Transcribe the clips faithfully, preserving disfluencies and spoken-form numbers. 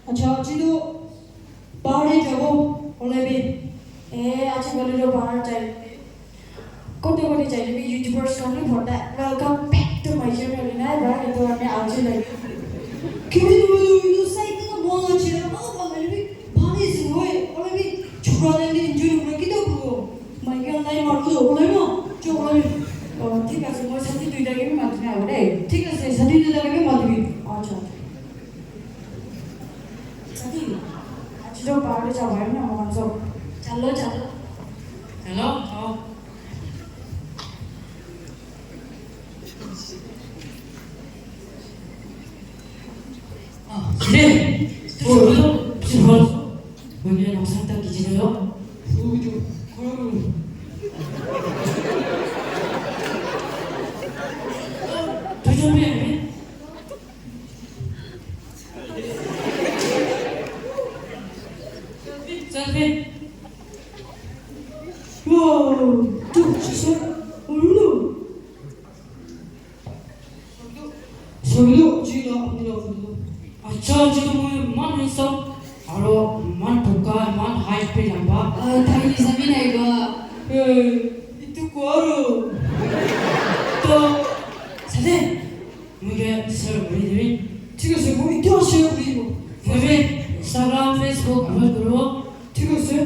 Acha, aji to bahar te jabo, hoile bi. Eh, aji kali to bahar jai. Kote kote jai bi, YouTubers khan bi bhorta. Welcome back to my channel. Nai bhai, etu karne aji lage. Kibi tu tu tu sai kena mon ache. Oh, hoile bi, bhal ase hoi. Hoile bi, chukra khan ke enjoy kura kito kuro. Maiki khan nai maru to, hoile na? Chok hoile bi. Oh, thik ase, moi sathi duita ke bi mati na hobo de. Thik ase, sathi duita ke bi mati bi. Acha, acha. Sathi, aji to bahar te jabo na, mohan sob. Chalo, chalo. Chalo, aao. Ah, sile. Tuh, tuh, tuh, tuh. Bagi noksa tak kecil lo. Tuh, tuh. Tuh, tuh, tuh. Selfie. Wow, tuh, sisa. Ulu. Solo, ji la, apni la photo. Acha, ji to moi iman handsome. Aro iman boga, iman height bi lamba. Ah, tai hisabi nai ba. Eh, itu ko aro. To, sale. Moi ke share kuri dibi. Thik ase, moi etia share kuri dibo. Moi bi Instagram, Facebook upload kuribo. Thik ase.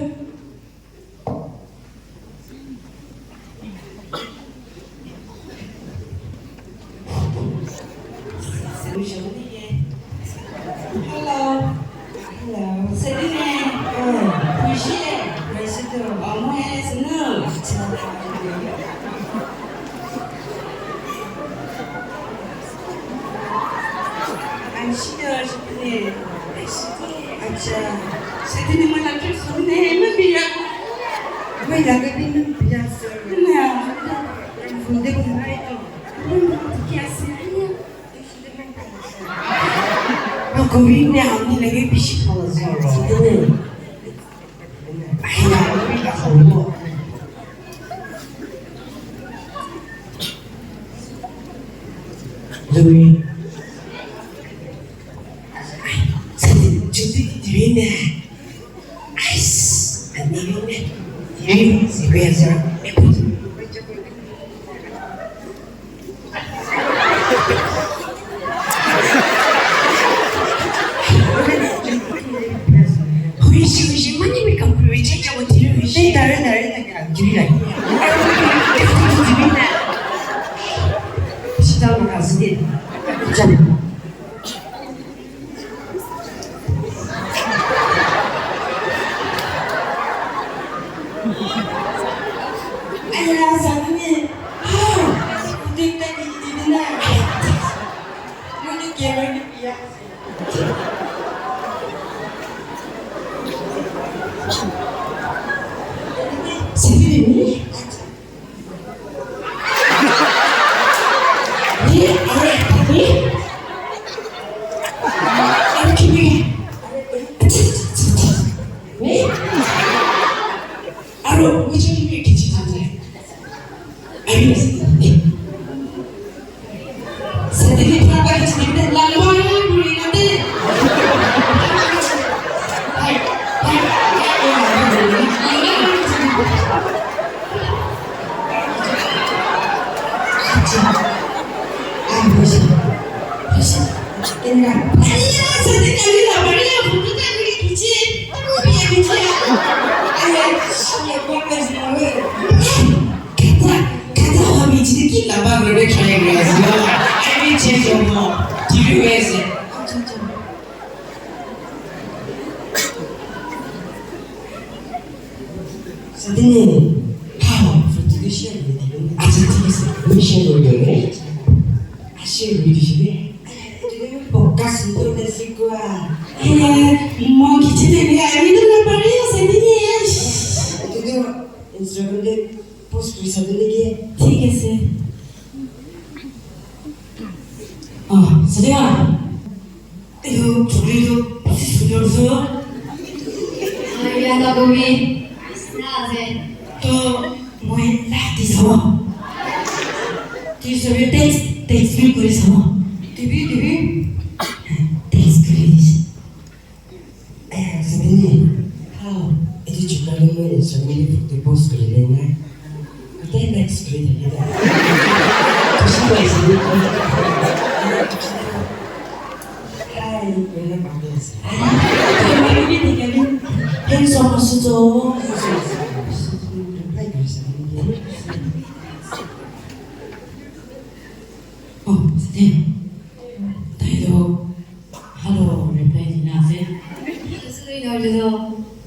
Hello. Hello. Sedine. Oh, khushi hai. Khushi to. Oh, moi hai suno. Acha. Acha, sedine. Acha. Sedine moi lagi suno hai, moi biya. Moi lagi bi moi biya sir. Na. Phone de phone hai to. Moi kya se? Moi kori ne, ami lagi bishi phala sir. Sedine. Louis. Ice. Huishi, huishi, mani mi kam kuri, change awa tiri huishi. Hey, dare, dare, dare, kiri lai. Sita mo kasi de. Jam. Aya, sangni. Ha, kudik ta di di na. Mani kira ni piya. Sangni. Ni, are, ni. Are, kimi. Ni. Aro, which one you take? Are you listening? Suddenly, Papa is in the Lamborghini. Kata, kata wa mi chini ki lamba gare khaya gaya si. Ami che jo mo. T V wese. Sadini. Ha, photo ke share kuri dibo. Acha, thik ase. Moi share kuri dibo. Acha, share kuri dibo. Pokka sundor ase kua. Mo kiche de, ami to na pare, Sadini. Etu to Instagram te post kuri sabi naki? Thik ase. Ah, Sadia. Etu chukri tu bishi sundor ase. Ah, iya, na kobi. Na ase. To, moi like di sabo. Di sabi, text, text bi kuri sabo. Dibi, dibi. Text kuri dise. Instagram-에 그때 포스트 그리네. 그때 넥스트 그리네. 다시 또 있어. Hi, you're not my guest. Hi, you're not my guest. Hands off, 수저. Oh, sir. Tayo. Hello, reply di na, sir. Sir, no, no.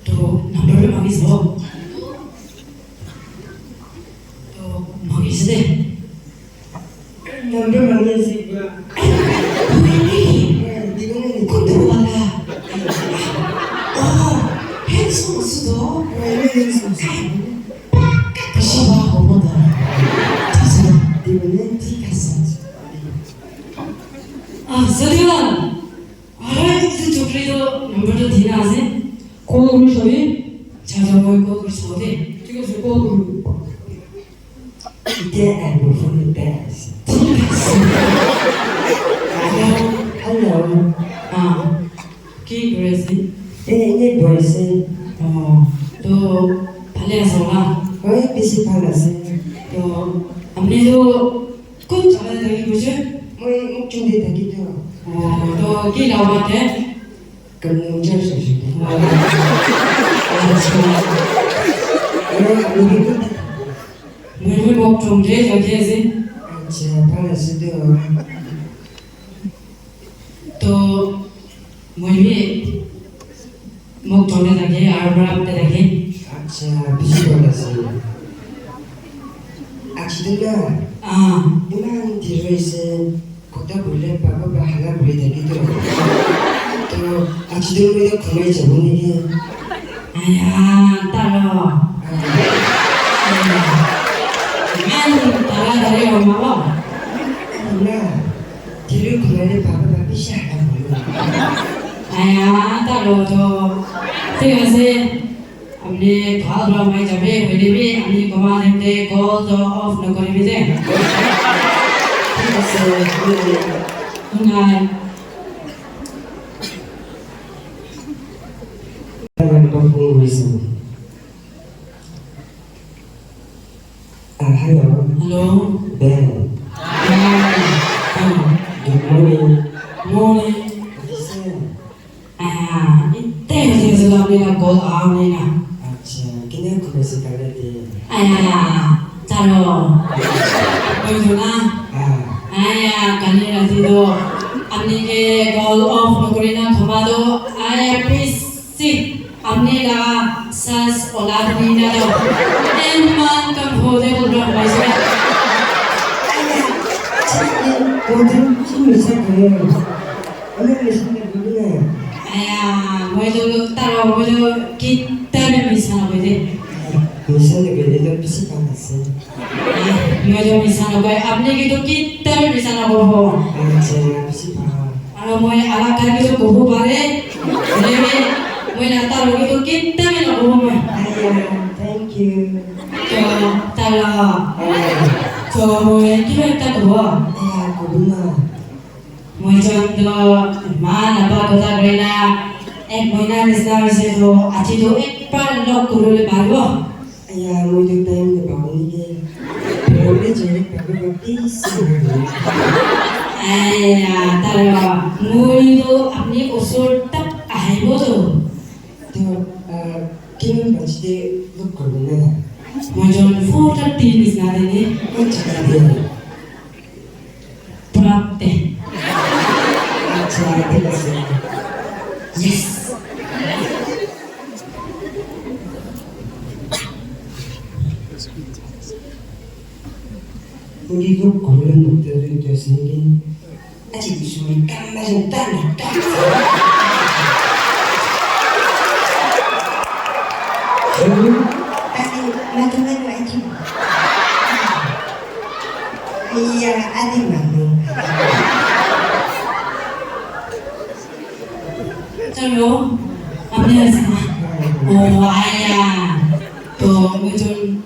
To number magi so. To magi sir. Number magi sir. Really? Kudu wala. Oh, handsome sudo. Really handsome. Kasi ba ako mo da? Kasi di ba niya? Di kasi. Ah, sadiwan. Ara, itu chokri to number to dina ase. Call kuri sabi. Cha cha, moi call kuri sabi de. Thik ase, call kuri. Ite and phone ite ase. Hello. Hello. Ah, ki kuri ase? Eh, ene bohi ase. Oh, to bhale ase na? Hoi, bishi bhal ase. To apni to kun jaga te thaki boise? Moi Mokchung te thaki to. Oh, to ki laga te? Kanu church ase. Oh. Acha. Eh, apni to? Moi bi Mokchung te thaki ase. Acha, bhal ase to. To moi bi Mokchung te thake, aru Brak te thake. Acha, bishi bhal ase. Accident na? Ah. Iman dhir hoise, kotha bole papa pa hala bole thake to. To accident hoile ghumai jabo naki? Aya, taro. Ah. Aya. Iman taratari humabo. Na, dhir ghumai le papa pa bishi hala bole. Aya, taro to. Thik ase. Apni bhal para mai jabe, hoile bi apni koma time te call to off nokoribi de. Thik ase, good night. Good night. Ah, hello. Hello. Ben. Ben. Ah. Good morning. Morning. Officer. Ah, ite mujhe to apni ka call aa nahi na. Acha, kine khubesi kale de? Aya, chalo. Koi to na? Ah. Aya, kali rati to apni ke call off nokori na khoma to. Aya, please. Si, apni laga sas ola dini na to. Eman kam hode bol raha hai sir. Aya, chini, kotha ki misa kore? Ami misa na boli na. Aya, moi to taro, moi to kitta bhi misa na koi de. Misa na koi de, to bishi bhal ase. Moi to misa nokoi, apni kintu kitta bhi misa nokobo. Acha, bishi bhal. Aru moi alak karbi to kobo pare. Hoile bi moi na taro kintu kitta bhi nokobo moi. Aya, thank you. To, taro. Aya. To, moi kiba ekta kobo. Aya, kobo na. Moi jon to iman apa kotha koi na, ek mohina nisina hoise to, aji to ekbar log koribole paribo? Aya, moi to time napao naki. Probably jole paribo, please. Aya, taro, moi to apni osor tak ahibo to. To, ah, kiman baji te log koribo na? Moi jon four thirty nisina te ne. Kon jaga te? Trap te. Acha, thik ase. Yes. Mui ki group khulile mukte ri jase ki. Aji ki suri kam na jin ta na ta. Aji, matu matu aji. Iya, adi manu. Hello, apni ase na? Oh, aya. To, moi jon,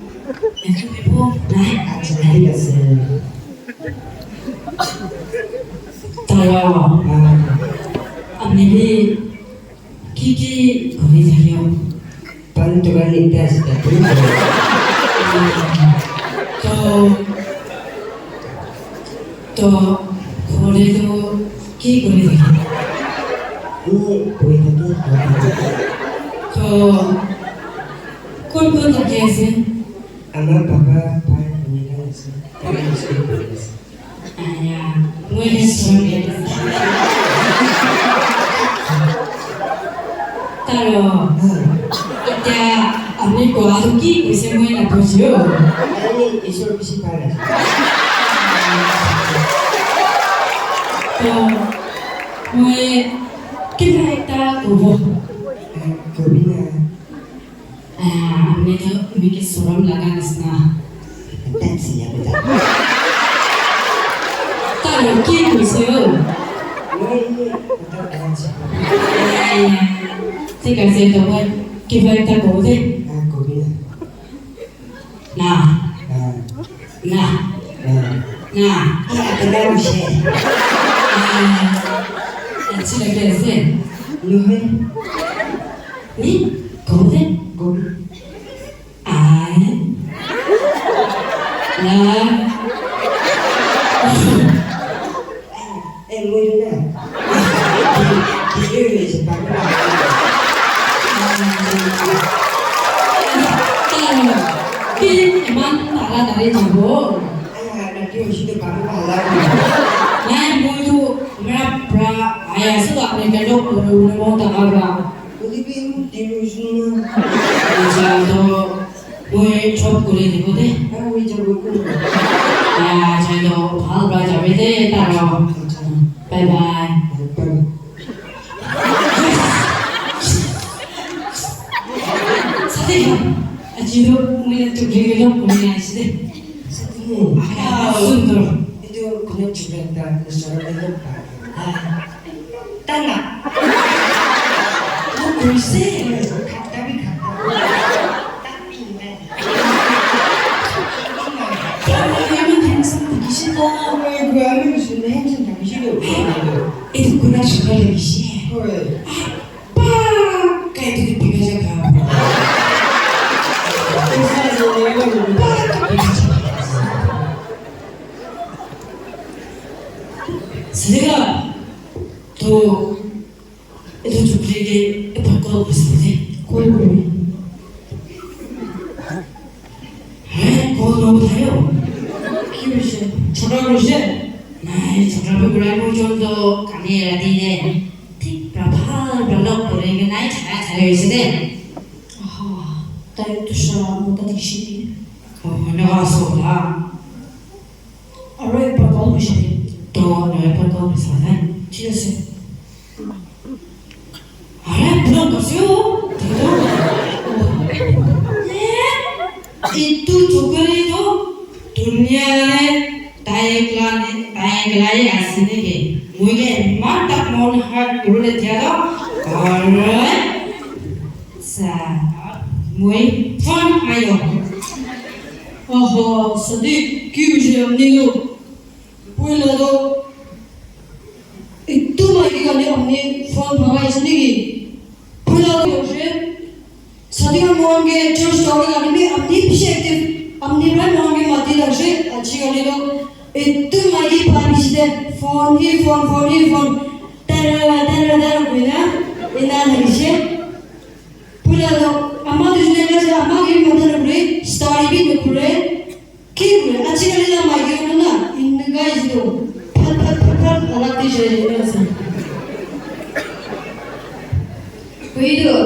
etu people, na? Acha, thik ase. Taro, ah, apni bi ki ki kori thake ho? Toka nita sita tu. To, to, ঘরে তো কি করে থাকে? আমি বই থাকি, ঘরে থাকি। তো কোন কোন থাকে আছে? আমার বাবা, ভাই, ভনী আছে। তারা স্কুল পড়ে আছে। আয়া, মই নে চৰম লাগে। তাৰো। হা। এতিয়া আপুনি কোৱাটো কি কৈছে মই নাপাইছোঁ। আমি ঈশ্বৰ বেছি ভাল আছে। তো, মই কিবা এটা ক'ব। আহ, কবি না। আহ, আপুনি তো এনেকে চৰম লগা নিচিনা। That's it, বেটা। তাৰো কি কৈছে অ? মই এই কথা কৈ আছোঁ। আহ, ঠিক আছে, তো মই কিবা এটা কওঁ দেই। আহ, কবি না। না। আহ। না। আহ। না। না। আহ, এটা কৈছে। আহ, আচ্ছা, ঠিক আছে। নহয়। নি? কওঁ দে। কবি। আই। না। এ, মই না। কি, কি, কি হৈছে? পাগল। কি ইমান তাড়াতাড়ি যাব? আ, ৰাতি হৈছে দে, পাগল, পাগল। নাই, মইতো আমাৰ পৰা আহি আছোঁ, আপুনি কেনেকৈ কৰিব, মই ডাঙৰ পৰা। বুলিবি, মোৰ দেৰি হৈছে ন। আচ্ছা, তো মই চব কৰি দিব দে। হা, হৈ যাব, একো নহয়। আহ, যাই লওঁ, ভাল পাই যাবি দে, তাৰ। আচ্ছা। Bye bye. Bye bye. চাবি, আজি তো মই ইয়াত চকলেট অলপ কমাই আনিছোঁ দে। চাবি। আহ, সুন্দৰ। এইটো কোনে চকলেট এটা ৰেষ্টুৰেণ্টত পায়? আহ। Tanga. Ano, Jose? Katabi, katabi. Tapi, na. Ay, grabe, gusto na yan sa tabi siya. Ito ko na siya pala siya. Hoy. Apa? Kaya ito yung pinasya ka. Isa, isa, isa, isa. Sila. তো, এইটো চুক্তিকে এটা কল কৰিছিলে। কল কৰিবি? হে, কল নপঠায় অ। কি হৈছে? ঝগৰা কৰিছে? নাই, ঝগৰা কৰা পৰ্যন্ত কালি ৰাতি নে। ঠিক প্ৰভাল ব্লক কৰি নাই, ঠাই ঠাই হৈছে দে। আহ, তাই তো চা, মোৰ তাত দেখিছে কি? অ, এনেকুৱা আছো হা। আৰু একবাৰ কল কৰিছে। তো, আৰু একবাৰ কল কৰিছে, হা? ঠিক আছে। আৰে, পুৰা কৈছো। এইটো চকুৰে তো ধুনীয়া লাগে। তাই একলা নে-, তাই একলাই আছে নেকি? মই যে ইমান তাক মন হাত কৰোঁ এতিয়া তো। আৰে, চা, মই ফোন মাৰিম। অহ, সদীপ, কি হৈছে আপুনি লো? পইলা তো এইটো মাইকী কাৰণে আপুনি ফোন ভগাইছে নেকি? পইলা তো হৈছে। Sadiq, মই আনকে church যাওঁতে আমি, আপুনি পিছে active, আপুনি প্ৰায় মই আনকে মাতি আছে, আজিকালি তো এইটো মাইকী পাই পিছে ফোন, সি ফোন, ফোন, সি ফোন, তাৰা, তাৰা, তাৰা, হয় না? এনা লাগিছে। পইলা তো আমাৰ দুজনে আছে, আমাক এই মাথা নকৰে, study বি নকৰে। কি বোলে? আজিকালি না মাইকী মানুহ না, এনেকুৱাই যিটো ফাট, ফাট, ফাট, ফাট, আলাপ দি যায়, এনেকুৱা আছে। বুজিলো?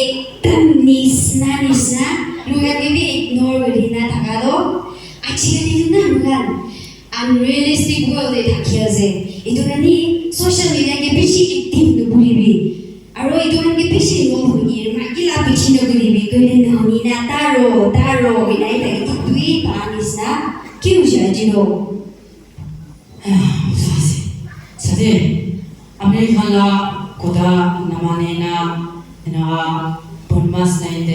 একদম নিচিনা, নিচিনা। মই কাকে বি ignore কৰি না থাকা তো। আজিকালি না, মই unrealistic world এ থাকি আছে। এইটো কাৰণে social media কে বেছি active নকৰিবি। আৰু এইটো কাৰণে বেছি involve হৈ দিয়ে, মাইকী লাভ বেছি নকৰিবি, কৰিলে নুশুনি না, তাৰো, তাৰো, বিলাই থাকে, এইটোৱেই পা নিচিনা। কি হৈছে আজি ন? আহ, চাচি, চাচি, আমি খালা কথা নামানে না, এনেকুৱা বদমাছ নাই দে।